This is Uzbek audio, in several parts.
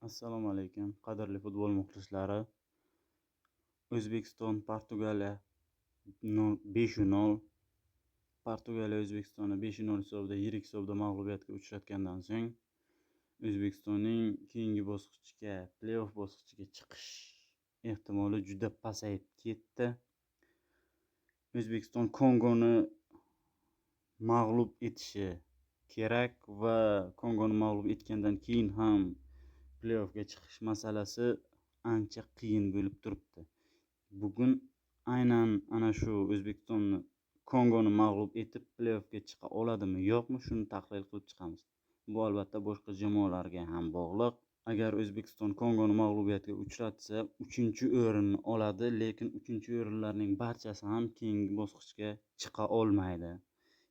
Assalomu alaykum, qadrli futbol muxlislari. O'zbekiston Portugaliya 5-0. Portugaliya O'zbekistonni 5-0 hisobida, yirik hisobda mag'lubiyatga uchratgandan so'ng O'zbekistonning keyingi bosqichga, play-off bosqichiga chiqish ehtimoli juda pasayib ketdi. O'zbekiston Kongoni mag'lub etishi kerak va Kongoni mag'lub etgandan keyin ham play-offga chiqish masalasi ancha qiyin bo'lib turibdi. Bugun aynan ana shu O'zbekistonni Kongoni mag'lub etib play-offga chiqa oladimi, yo'qmi, shuni tahlil qilib chiqamiz. Bu albatta boshqa jamoalarga ham bog'liq. Agar O'zbekiston Kongoni mag'lubiyatga uchratsa, 3-o'rinni oladi, lekin 3-o'rinlarning barchasi ham keyingi bosqichga chiqa olmaydi.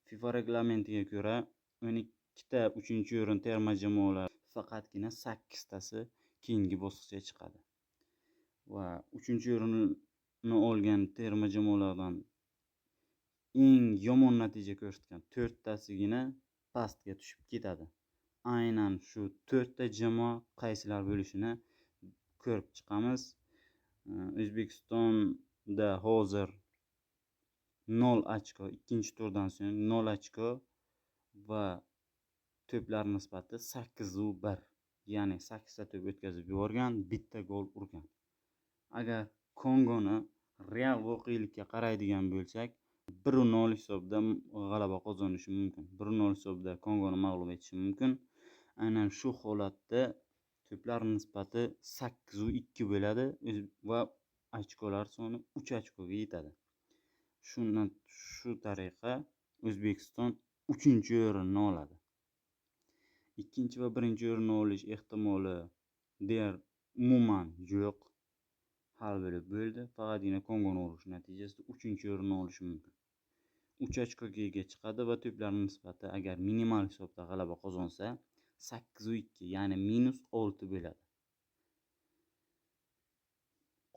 FIFA reglamentiga ko'ra 12 ta 3-o'rin terma jamoalar faqatgina 8 tasi keyingi bosqichga chiqadi. Va 3-o'rinni olgan terma jamoalardan eng yomon natija ko'rsatgan 4 tasigina pastga tushib ketadi. Aynan shu 4 ta jamoa qaysilar bo'lishini ko'rib chiqamiz. O'zbekistonda hozir 0 ochko, ikkinchi turdan so'ng 0 ochko va to'plar nisbati 8-1, ya'ni 8 ta to'p o'tkazib yuborgan, bitta gol urgan. Agar Kongoni real voqelikka qaraydigan bo'lsak, 1-0 hisobida g'alaba qozonishi mumkin. 1-0 hisobida Kongoni mag'lub etishi mumkin. Aynan shu holatda to'plar nisbati 8-2 bo'ladi va ochkolar soni 3 ochkoga yetadi. Shundan shu tariqa O'zbekiston 3-o'rinni oladi. 2-chi va 1-o'rinni olish ehtimoli deyar umuman yo'q. Hal bo'lib bo'ldi. Faqatgina Kongoni urish natijasida 3-o'rinni olishi mumkin. 3 ochkoga ega chiqadi va to'plar nisbati agar minimal hisobda g'alaba qozonsa 8-2, ya'ni -6 bo'ladi.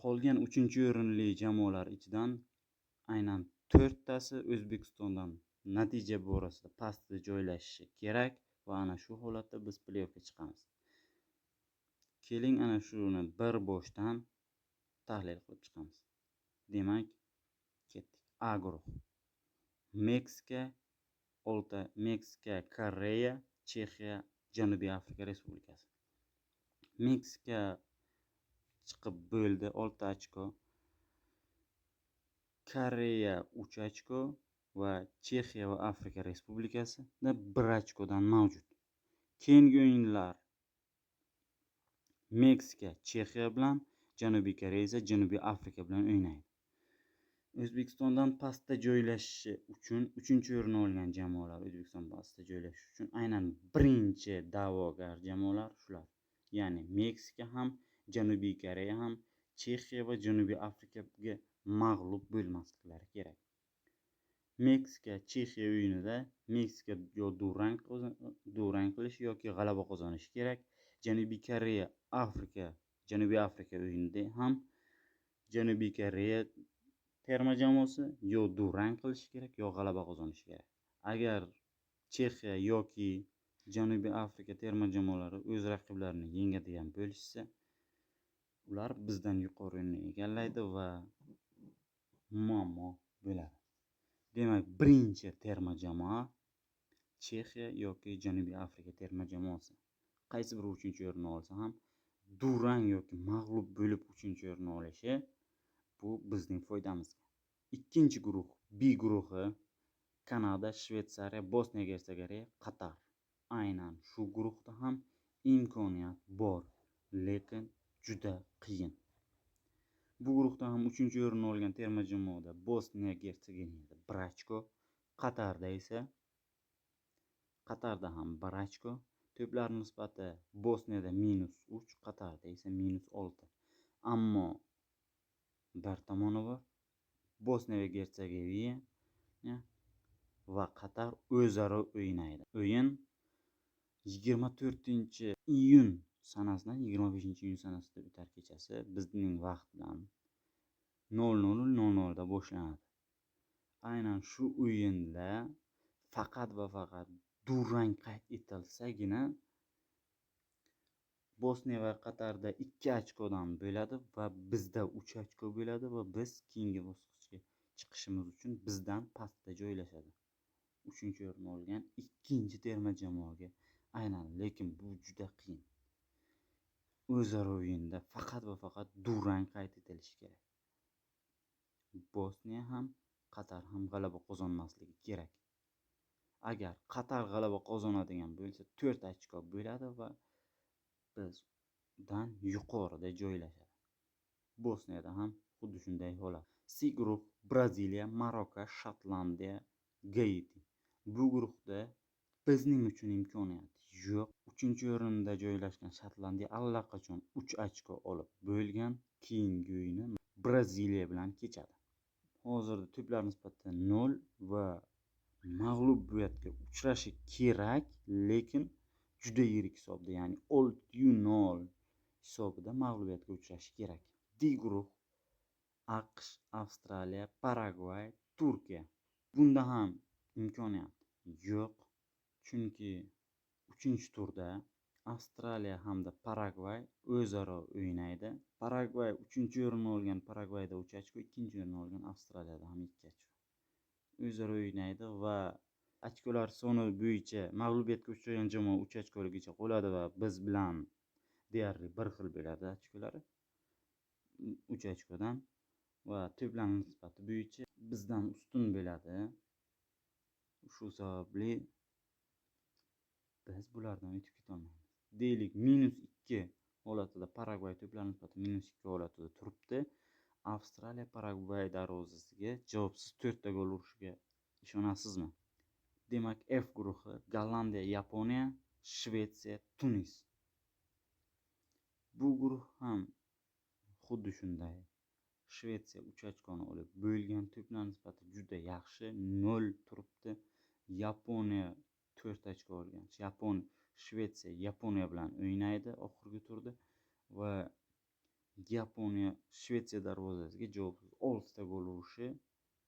Qolgan 3-o'rinli jamoalar ichidan aynan 4 tasi O'zbekistondan natija borasida pastda joylashishi kerak va ana shu holatda biz play-offga chiqamiz. Keling, ana shuni bir boshdan tahlil qilib chiqamiz. Demak, ketdik. A guruh. Meksika, Olta, Meksika, Koreya, Chexiya, Janubiy Afrika Respublikasi. Meksika chiqib bo'ldi, 6 ochko. Koreya 3 ochko va Chexiya va Afrika Respublikasida 1 ochkodan mavjud. Keyingi o'yinlar Meksika Chexiya bilan, Janubiy Koreya esa Janubiy Afrika bilan o'ynaydi. O'zbekistondan pastda joylashishi uchun 3-o'rinni olgan jamoalar O'zbekiston pastda joylashishi uchun aynan birinchi da'vogar jamoalar shular. Ya'ni Meksika ham, Janubiy Koreya ham Chexiya va Janubiy Afrikaga mag'lub bo'lmasliklari kerak. Meksika Chexiya o'yinida Meksika yo durang qilishi yoki g'alaba qozonishi kerak. Janubiy Koreya Afrika, Janubiy Afrika o'yinida ham Janubiy Koreya terma jamoasi yo durang qilishi kerak, yo g'alaba qozonishi kerak. Agar Chexiya yoki Janubiy Afrika terma jamoalari o'z raqiblarini yengadigan bo'lishsa, ular bizdan yuqori o'rinni egallaydi va muammo bo'ladi. Demak, birinchi terma jamoa Chexiya yoki Janubiy Afrika terma jamoasi. Qaysi biri 3-o'rinni olsa ham durang yoki mag'lub bo'lib 3-o'rinni olishi bu bizning foydamizga. Ikkinchi guruh B guruhi: Kanada, Shvetsariya, Bosniya Gersegovina, Qatar. Aynan shu guruhda ham imkoniyat bor, lekin juda qiyin. Bu guruhda ham 3-o'rinni olgan terma jamoada Bosniya Gersegovinada 1 ochko, Qatarda esa Qatarda ham 1 ochko. To'plar nisbati Bosniyada -3, Qatarda esa -6. Ammo bir tomoni bor. Bosniya va Gersegovina va Qatar o'zaro o'ynaydi. O'yin 24-iyun sanasidan 25-iyun sanasida o'tar kechasi bizning vaqt bilan 00:00 da boshlanadi. Aynan shu o'yinda faqat va faqat durang qayd etilsagina Bosniya va Qatarda 2 ochkodan bo'ladi va bizda 3 ochko bo'ladi va biz keyingi bosqichga chiqishimiz uchun bizdan pastda joylashadi. 3-o'rinni olgan ikkinchi terma jamoaga aynan, lekin bu juda qiyin. O'zaro o'yinda faqat va faqat durang qayd etilishi kerak. Bosniya ham, Qatar ham g'alaba qozonmasligi kerak. Agar Qatar g'alaba qozonadigan bo'lsa, 4 ochko bo'ladi va bizdan yuqorida joylashadi. Bosniyada ham xuddi shunday holat. C guruh: Braziliya, Marokko, Shotlandiya, Gaiti. Bu guruhda bizning uchun imkoniyat yo'q. 3-o'rinda joylashgan Shotlandiya allaqachon 3 ochko olib bo'lgan, keyingi o'yini Braziliya bilan kechadi. Hozirda to'plar nisbati 0 va mag'lubiyatga uchrashi kerak, lekin juda yirik hisobda, ya'ni 6-0 hisobida mag'lubiyatga uchrashi kerak. D guruh: AQSh, Avstraliya, Paragvay, Turkiya. Bunda ham imkoniyat yo'q, chunki 3-turda Avstraliya hamda Paragvay o'zaro o'ynaydi. Paragvay 3-o'rinni olgan, Paragvayda 3 ochko, 2-o'rinni olgan Avstraliyada ham 2 ochko. O'zaro o'ynaydi va ochkolar soni bo'yicha mag'lubiyatga uchragan jamoa 3 ochkoligicha qoladi va biz bilan deyarli bir xil bo'ladi ochkolari. 3 ochkodan va to'plam nisbati bo'yicha bizdan ustun bo'ladi. Shu sababli biz bulardan o'tib keta olmaymiz. Deylik, -2 holatida Paragvay to'plam nisbati -2 holatida turibdi. Avstraliya Paragvay darvozasiga javobsiz 4 ta gol urishiga ishonasizmi? Demak, F guruhi: Gollandiya, Yaponiya, Shvetsiya, Tunis. Bu guruh ham xuddi shunday. Shvetsiya 3 ochkoni olib bo'lgan, to'plam nisbati juda yaxshi, 0 turibdi. Yaponiya 4 ochko olgan. Shvetsiya Yaponiya bilan o'ynaydi oxirgi turda va Yaponiya Shvetsiya darvozasiga javobsiz 6 ta gol urishi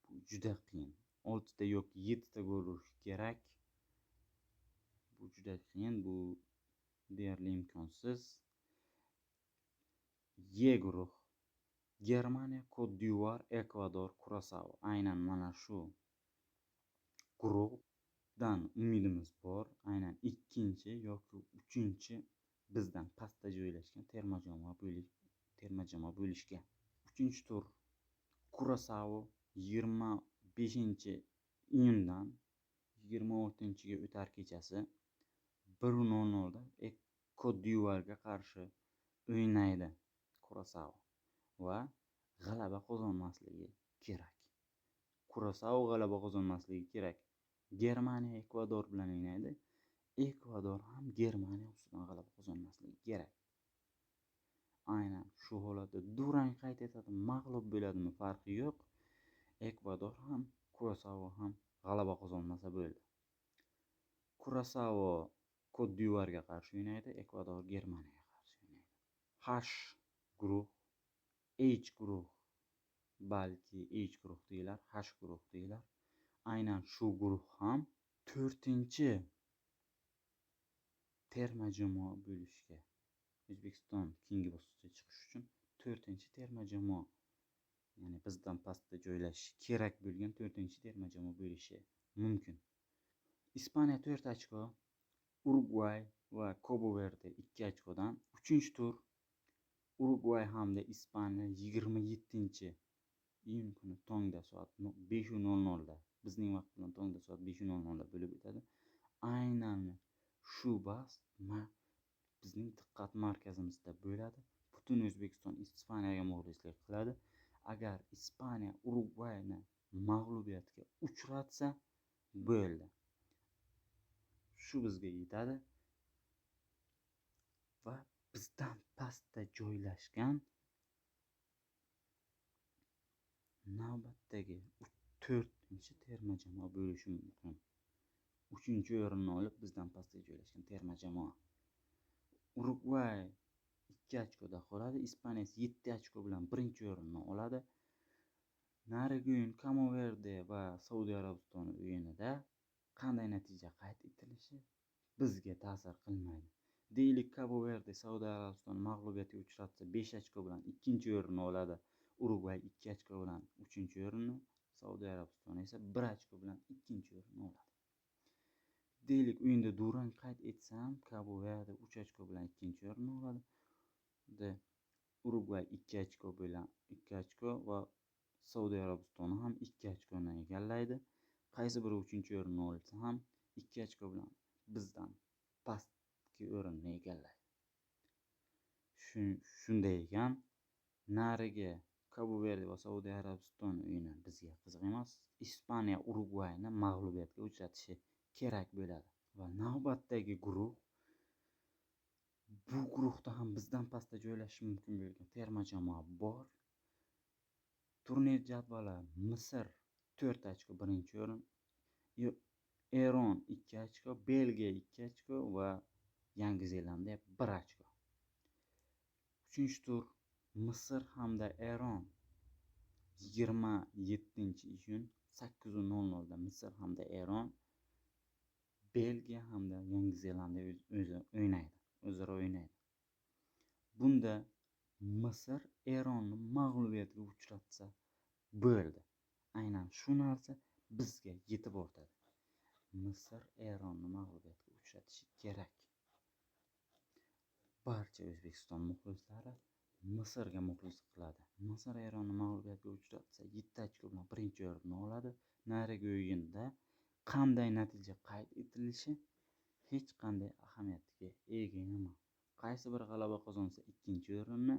bu juda qiyin. 6 ta yoki 7 ta gol urish kerak. Bu juda qiyin, bu deyarli imkonsiz. E guruh: Germaniya, Kot-d'Ivuar, Ekvador, Kurasao. Aynan mana shu guruhdan umidimiz bor. Aynan 2-chi yoki 3-chi bizdan pastda joylashgan terma jamoa bo'lishga. 3-tur Kurasao 25-iyundan 26-ga o'tar kechasi 1:00da Kot-d'Ivuarga qarshi o'ynaydi Kurasao va g'alaba qozonmasligi kerak. Kurasao g'alaba qozonmasligi kerak. Germaniya Ekvador bilan o'ynaydi. Ekvador ham Germaniya ustidan g'alaba qozonmasligi kerak. Aynan shu holatda durang qayd etadi, mag'lub bo'ladimi farqi yo'q. Ekvador ham, Kurasao ham g'alaba qozonmasa bo'ldi. Kurasao Kot-d'Ivuarga qarshi o'ynaydi, Ekvador Germaniyaga qarshi o'ynaydi. H guruh, H guruh, balki H guruh deyilar, H guruh deyilar. Aynan shu guruh ham 4-chi terma jamoa bo'lishga, O'zbekiston keyingi bosqichga chiqish uchun 4-chi terma jamoa, ya'ni bizdan pastda joylashishi kerak bo'lgan 4-chi terma jamoa bo'lishi mumkin. Ispaniya 4 ochko, Urugvay va Kabo Verde 2 ochkodan. 3-tur Urugvay hamda Ispaniya 27-iyun kuni tongda soat 5:00da, bizning vaqt bilan tongda soat 5:00da bo'lib o'tadi. Aynan shu bahs bizning diqqat markazimizda bo'ladi. Butun O'zbekiston Ispaniyaga muxlislik qiladi. Agar Ispaniya Urugvayni mag'lubiyatga uchratsa bo'ldi. Shu bizga yetadi va bizdan pastda joylashgan navbatdagi 4-chi terma jamoa bo'lishi mumkin. 3-o'rinni olib bizdan pastda joylashgan terma jamoa. Urugvay 2 ochkoda qoladi, Ispaniya 7 ochko bilan 1-o'rinni oladi. Narigi o'yin Kabo Verde va Saudiya Arabistoni o'yinida qanday natija qayd etilishi bizga ta'sir qilmaydi. Deylik, Kabo Verde Saudiya Arabistoni mag'lubiyatga uchratsa, 5 ochko bilan ikkinchi o'rinni oladi. Urugvay 2 ochko bilan uchinchi o'rinni, Saudiya Arabistoni esa 1 ochko bilan ikkinchi o'rinni oladi. Deylik, o'yinda durang qayd etsam, Kabo Verde 3 ochko bilan ikkinchi o'rinni oladi. Urugvay 2 ochko bilan 2 ochko va Saudiya Arabistoni ham 2 ochkoni egallaydi. Qaysi biri uchinchi o'rinni olsa ham 2 ochko bilan bizdan pastki o'rinni egallaydi. Shunday ekan, narigi Kabo Verde va Saudiya Arabistoni o'yini bizga qiziq emas. Ispaniya Urugvayni mag'lubiyatga uchratishi kerak bo'ladi. Va navbatdagi guruh, bu guruhda ham bizdan pastda joylashishi mumkin bo'lgan terma jamoa bor. Turnir jadvali: Misr 4 ochko birinchi o'rin, Eron 2 ochko, Belgiya 2 ochko va Yangi Zelandiya 1 ochko. Uchinchi tur Misr hamda Eron 27-iyun 8:00 da Misr hamda Eron, Belgiya hamda Yangi Zelandiya o'zi o'ynaydi, o'zaro o'ynaydi. Bunda Misr Eronni mag'lubiyatga uchratsa bo'ldi. Aynan shu narsa bizga yetib ortadi. Misr Eronni mag'lubiyatga uchratishi kerak. Barcha O'zbekiston muxlislari Misrga muxlislik qiladi. Misr Eronni mag'lubiyatga uchratsa 7 ochko bilan birinchi o'rinni oladi. Narigi o'yinda qanday natija qayd etilishi hech qanday ahamiyatga ega emas. Qaysi bir g'alaba qozonsa ikkinchi o'rinni,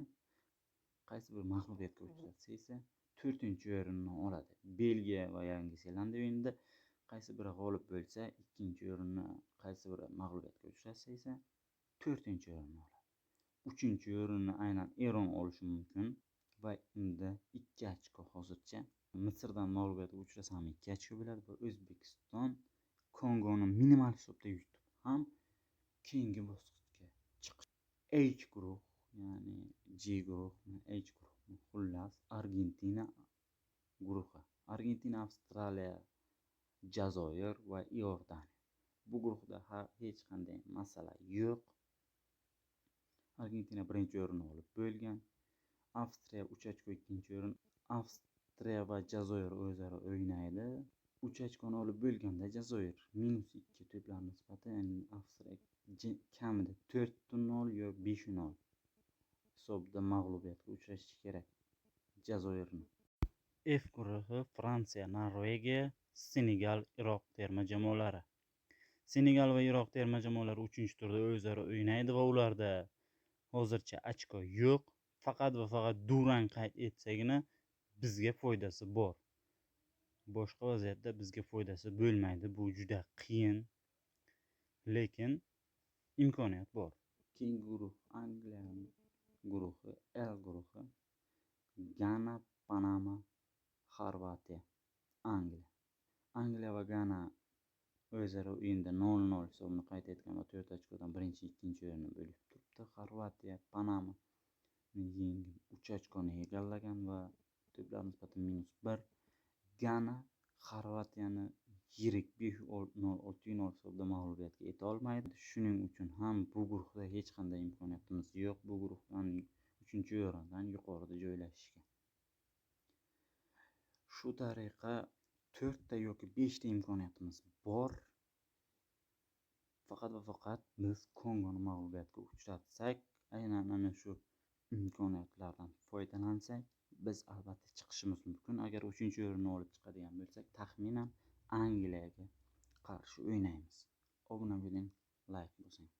qaysi bir mag'lubiyatga uchratsa esa to'rtinchi o'rinni oladi. Belgiya va Yangi Zelandiya o'yinida qaysi biri g'olib bo'lsa ikkinchi o'rinni, qaysi biri mag'lubiyatga uchratsa esa to'rtinchi o'rinni oladi. Uchinchi o'rinni aynan Eron olishi mumkin va unda 2 ochko hozircha. Misrdan mag'lubiyatga uchrasa ham 2 ochko bo'ladi va O'zbekiston Kongoni minimal hisobda yutib ham keyingi bosqichga chiqish. H guruh, ya'ni G guruh, H guruh, xullas Argentina guruhi. Argentina, Avstraliya, Jazoir va Iordaniya. Bu guruhda hech qanday masala yo'q. Argentina birinchi o'rinni olib bo'lgan. Avstriya 3 ochko ikkinchi o'rin. Avstriya va Jazoir o'zaro o'ynaydi. 3 ochkoni olib bo'lganda Jazoir -2 to'plar nisbati, ya'ni Avstriya kamida 4-0 yo 5-0 hisobida mag'lubiyatga uchrashi kerak Jazoirni. F guruhi: Fransiya, Norvegiya, Senegal, Iroq terma jamoalari. Senegal va Iroq terma jamoalari 3-turda o'zaro o'ynaydi va ularda hozircha ochko yo'q. Faqat va faqat durang qayd etsagina bizga foydasi bor. Boshqa vaziyatda bizga foydasi bo'lmaydi. Bu juda qiyin, lekin imkoniyat bor. Keyingi guruh Angliya guruhi, L guruhi: Gana, Panama, Xorvatiya, Angliya. Angliya va Gana o'zaro o'yinda 0-0 hisobini qayd etgan va 4 ochkodan birinchi, ikkinchi o'rinni bo'lib turibdi. Xorvatiya Panamani yengib 3 ochkoni egallagan va to'plar nisbati -1. Gana Xorvatiyani yirik 5-0, 6-0 hisobida mag'lubiyatga eta olmaydi. Shuning uchun ham bu guruhda hech qanday imkoniyatimiz yo'q. Bu guruhdan 3-o'rindan yuqorida joylashishga. Shu tariqa 4 ta yoki 5 ta imkoniyatimiz bor. Faqat va faqat biz Kongoni mag'lubiyatga uchratsak, aynan ana shu imkoniyatlardan foydalansak, biz albatta chiqishimiz mumkin. Agar 3-o'rinni olib chiqadigan bo'lsak, taxminan Angliyaga qarshi o'ynaymiz. Obuna bo'ling, like bosing.